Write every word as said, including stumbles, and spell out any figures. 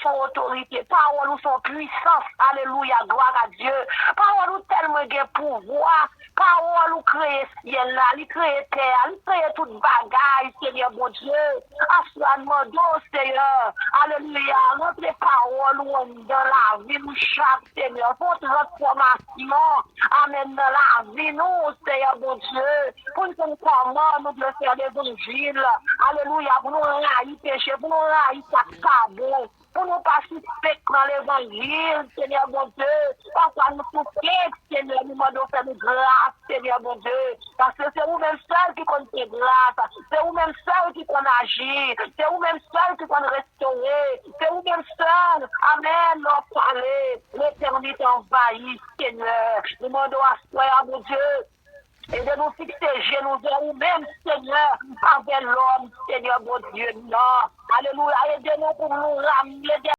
se yon otorite. Pawòl ou se yon pwisans. Alelouya, glwa a Dye. Pawòl ou tèlman gen pouvwa. Pawòl ou kreye syèl la, li kreye tè a, li kreye tout bagay, Senyè Bondye. Aswè a, n mande w, Senyè, alelouya, rantre pawòl ou anndan lavi nou chak, Senyè. Fè yon transfòmasyon, amèn, nan lavi nou, Senyè Bondye. Pou n konn kòman nou dwe fè levanjil, alelouya, pou nou rayi peche, pou nou rayi sa k pa bon. Pou nou pa sispèk nan levanjil, Senyè Bondye. Pafwa nou soufri, Senyè, nou mande w fè nou gras, Senyè Bondye. Paske se ou menm sèl ki konn fè gras. Se ou menm sèl ki konn aji. Se ou menm sèl ki konn restore. Se ou menm sèl, amèn, lè w pale, letènite anvayi, Senyè. Nou mande w aswè a, Bondye, ede nou fikse je nou vè ou menm, Senyè, pa vè lòm, Senyè Bondye, non. Alelouya, ede nou pou nou ramye